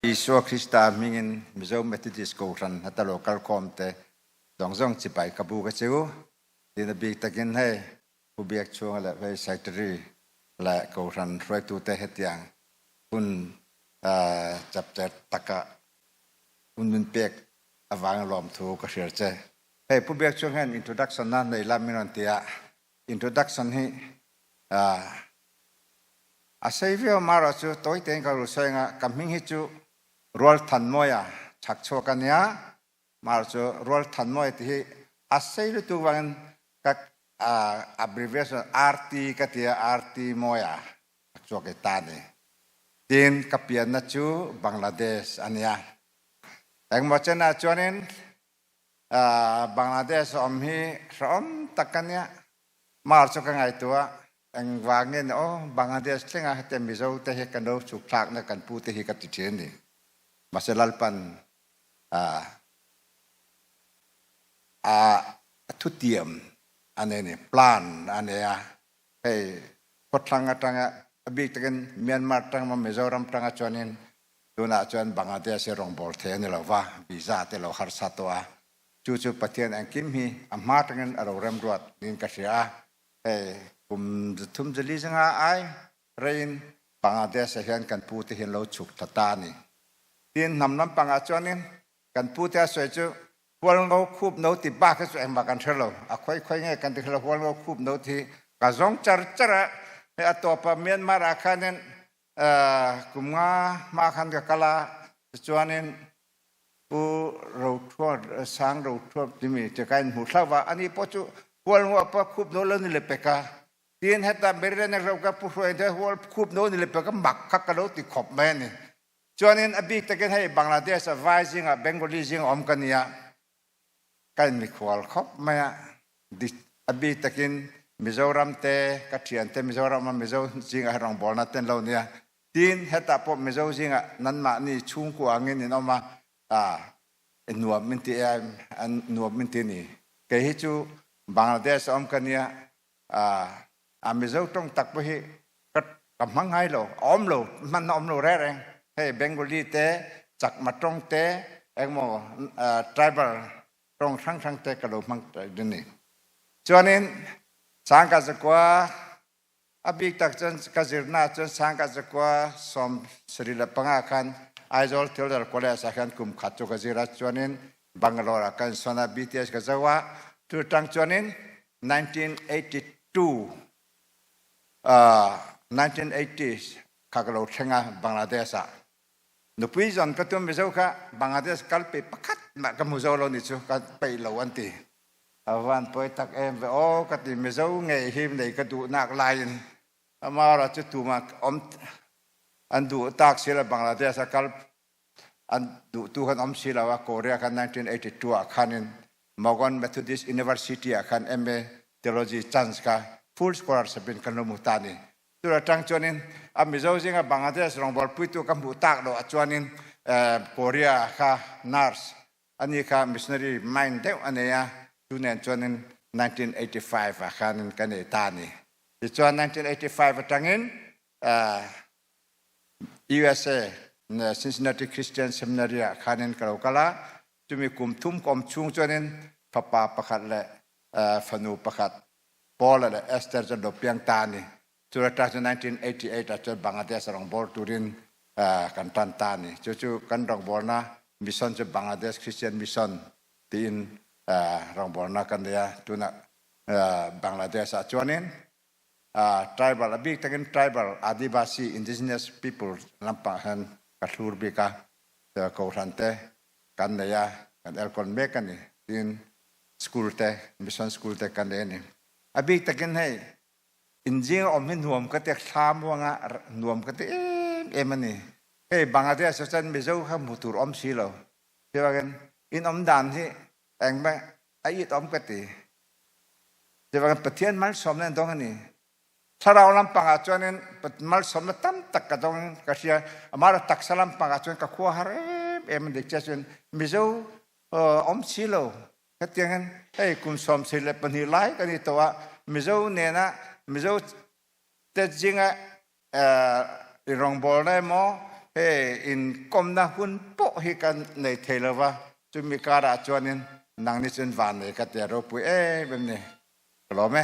Isua Krista hmingin Mizo Methodist Kohhran hata lo kalkhawm te zawng zawng chibai ka buk a che u. Tin a bik takin hei Pu Biak Chhunga leh hei Secretary leh Kohhran hruaitute hetiang hun chapter taka hun min pek avanga lawmthu ka hrial che. Hei Pu Biak Chhung hian introduction a nei la min rawn ti a, introduction hi a sei viau amaherawh chu tawi tein ka ru sawi anga ka hming hi chu Rualthanmawia chhak chhuak a nia, amaherawh chu Rualthanmawia tih hi a sei lutuk vangin ka abbreviation RT ka ti a, RT Mawia chhak chhuak i ta a ni. Tin ka pianna chu Bangladesh a nia. Engmaw chenah chuanin Bangladesh a awm hi hrehawm tak a nia. Mar chu ka ngaihtuah engvangin aw Bangladesh thlenga hetiang Mizo te hi kan lo chhuk thlakna kan pu te hi ka ti thin a ni. Mahse Lalpan a thutiam a nei a ni, plan a nei a. Hei khawthlang atanga a bik takin Myanmar tang emaw Mizoram tanga chuanin Tunah chuan Bangladesh hi rawngbâwl thei a ni lo va, visa te lo harsa tawh a. Chu chu Pathian engkim hi a hma atangin a lo remruat niin ka hria a. Hei kum zathum zali zanga ai reiin Bangladesh ah hian kan pute hi an lo chhuk thla ta a ni. Tin, hnam lampangah chuanin kan pute a sawi chu Hualngo khup no ti bak hi chu engmah kan hre lo. A khawi khawi nge kan ti hre lo. Hualngo khup no ti hi ka zawng char char a. Hei a tawpah Myanmar ah khanin Kum nga hma khan ka kal a, tichuanin Pu Rothuam, Sang Rothuam timi che ka inhmuh hlauh va, ani pawh chu hual ngua pawh khup no lo ni le pek a. Tin heta Maryland a ro ka Pu Hruai te hual khup no ni le pek a, mak kha ka lo ti khawp mai a ni. Chuanin a bik takin hei Bangladesh a vai zingah Bengali zing a awm ka nia, Ka inmikhual khawp mai a, a bik takin Mizoram te, ka thiante Mizoram a Mizo zingah hi rawngbawlna te an lo nia. Tin, hetah pawh Mizo zingah nanmahni chhungkua angin in awm a, a nuam min ti em, an nuam min ti a ni. Kei hi chu Bangladesh a awm ka nia, a Mizo tawng tak pawh hi ka ka hmang ngai lo, a awm lo, hman a awm lo reng reng. Hei Bengali te, Chakma tawng te, engmaw tribal tawng hrang hrang te ka lo hmang a ni. Chuanin sangka zakua a bik tak chuan ka zirna chuan sangka zakua 75 khan Aizawl Theodore College ah khan kum khat chu ka zir a, chuanin Bangalore ah kan sawn a, BTS ka zo a, chu tang chuanin 1982 1980s kha ka lo thleng a Bangladesh ah nupui zawn ka tum Mizo kha Bangladesh kal pe pakhat mah ka hmu zo lo ni chu ka peih lo an ti a van pawi tak em ve aw ka ti Mizo ngei hi nei ka duh nak laiin amara chu tuma awm an duh tak si lo Bangladesh a kal an duhtu khan awm si lo a Korea khan 1982 ah khanin Mogon Methodist University ah khan MA Theology chance kha full scholarship in kan lo hmu ta ni. Tur atang chuanin a Mizo zinga Bangladesh rawngbawl puitu ka hmuh tak lo ah chuanin Korea kha nurse ani kha missionary mind deuh a nei a, chu nen chuanin 1985 ah khanin ka nei ta ni. Tichuan 1985 atangin USA Cincinnati Christian Seminary ah khanin ka lo kal a, chumi kum thum ka awm chhung chuanin fapa pakhat leh fanu pakhat Paul leh Esther chu an lo piang ta a ni. Cu atang cu 1988 ah cun Bangladesh rawngbawl turin kan tan ta a ni. Cu cu kan rawngbawlnak mission cu Bangladesh Christian Mission tiin rawngbawlnak kan nei a. Tunah Bangladesh ah chuanin tribal a bik takin tribal Adivasi indigenous people lampang han ka thlur bik a kohhran te kan nei a kan elkawn mek a ni tin school te mission school te kan nei a ni a bik takin hei injing awm hi nuam ka ti thla muanga nuam ka ti em em a ni hei Bangladesh ah chuan Mizo kha hmu tur awm si lo chuvangin in awm dan hi engmah a it awm ka ti Chuvangin Pathian malsawmna an dawng a ni. Thlarau lampang ah chuanin malsawmna tam tak ka dawng ka hria. Amah taksa lampang ah chuan ka khua har em em a ni. Che chuan Mizo awm si lo. Hetiangin hei kum 72 lai kan i tawh ah Mizo nena Mizo te zinga i rawngbawlna emaw Hei inkawmna hun pawh hi kan nei thei lo va, chumi karah chuanin nangni chuan van nei ka tia ropui em em ni. Ka lawm e.